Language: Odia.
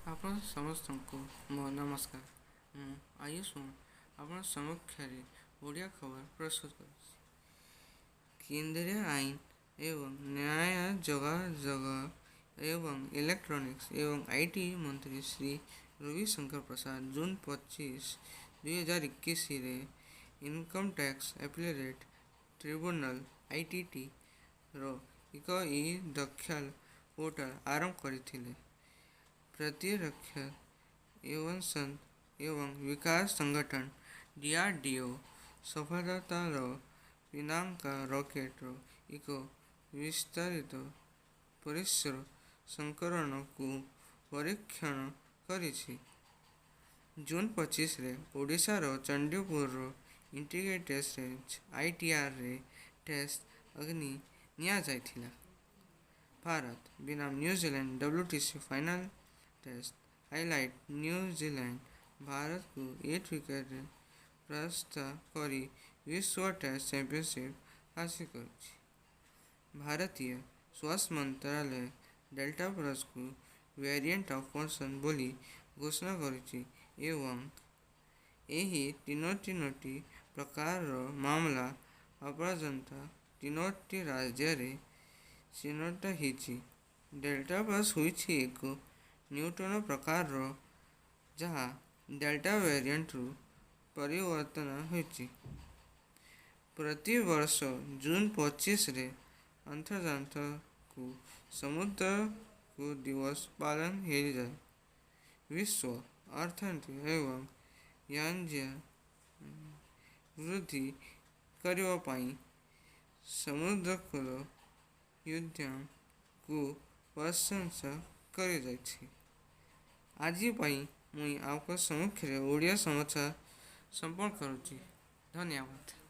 ଆପଣ ସମସ୍ତଙ୍କୁ ମୋ ନମସ୍କାର। ମୁଁ ଆୟୁଷ, ଆପଣ ସମକ୍ଷରେ ଓଡ଼ିଆ ଖବର ପ୍ରସ୍ତୁତ କରୁଛି। କେନ୍ଦ୍ରୀୟ ଆଇନ ଏବଂ ନ୍ୟାୟ, ଯୋଗାଯୋଗ ଏବଂ ଇଲେକ୍ଟ୍ରୋନିକ୍ସ ଏବଂ IT ମନ୍ତ୍ରୀ ଶ୍ରୀ ରବିଶଙ୍କର ପ୍ରସାଦ ଜୁନ୍ 25, 2021ରେ ଇନକମ୍ ଟ୍ୟାକ୍ସ ଆପେଲେଟ୍ ଟ୍ରିବ୍ୟୁନାଲ୍ ଆଇଟିଟିର ଏକ ଇ-ଦଖଲ ପୋର୍ଟାଲ ଆରମ୍ଭ କରିଥିଲେ। ପ୍ରତିରକ୍ଷା ଅନୁସନ୍ଧାନ ଏବଂ ବିକାଶ ସଂଗଠନ ଡିଆରଡିଓ ସଫଳତାର ପିନାକା ରକେଟର ଏକ ବିସ୍ତାରିତ ପରିସର ସଂସ୍କରଣକୁ ପରୀକ୍ଷଣ କରିଛି। ଜୁନ୍ 25ରେ ଓଡ଼ିଶାର ଚଣ୍ଡିପୁରର ଇଣ୍ଟିଗ୍ରେଟେଡ୍ ଟେଷ୍ଟ ରେଞ୍ଜ ଆଇଟିଆରରେ ଟେଷ୍ଟ ଅଗ୍ନି ନିଆଯାଇଥିଲା। ଭାରତ ବନାମ New Zealand WTC final test highlight: New Zealand ଭାରତକୁ 8 ୱିକେଟରେ ପରାସ୍ତ କରି ବିଶ୍ୱ ଟେଷ୍ଟ ଚାମ୍ପିଅନସିପ୍ ହାସଲ କରିଛି। ଭାରତୀୟ ସ୍ୱାସ୍ଥ୍ୟ ମନ୍ତ୍ରାଳୟ ଡେଲ୍ଟା ପ୍ଲସକୁ ଭ୍ୟାରିଏଣ୍ଟ ଅଫ୍ କନସର୍ନ ବୋଲି ଘୋଷଣା କରିଛି ଏବଂ ଏହି ତିନୋଟି ପ୍ରକାରର ମାମଲା ଏପର୍ଯ୍ୟନ୍ତ ତିନୋଟି ରାଜ୍ୟରେ ଚିହ୍ନଟ ହୋଇଛି। ଡେଲ୍ଟା ପ୍ଲସ୍ ହେଉଛି ଏକ ନୂତନ ପ୍ରକାର ଯାହା ଡେଲ୍ଟା ଭ୍ୟାରିଏଣ୍ଟରୁ ପରିବର୍ତ୍ତନ ହୋଇଛି। ପ୍ରତିବର୍ଷ ଜୁନ୍ 25ରେ ଅନ୍ତର୍ଜାତୀୟ ସମୁଦ୍ର ଦିବସ ପାଳନ ହୋଇଯାଏ। ବିଶ୍ୱ ଅର୍ଥନୀତି ଏବଂ ବାଣିଜ୍ୟ ବୃଦ୍ଧି କରିବା ପାଇଁ ସମୁଦ୍ରକୂଳ ଉଦ୍ୟମକୁ ପ୍ରଶଂସା କରାଯାଇଛି। ଆଜି ପାଇଁ ମୁଁ ଆପଣଙ୍କ ସମ୍ମୁଖରେ ଓଡ଼ିଆ ସମାଚାର ସମ୍ପନ୍ନ କରୁଛି। ଧନ୍ୟବାଦ।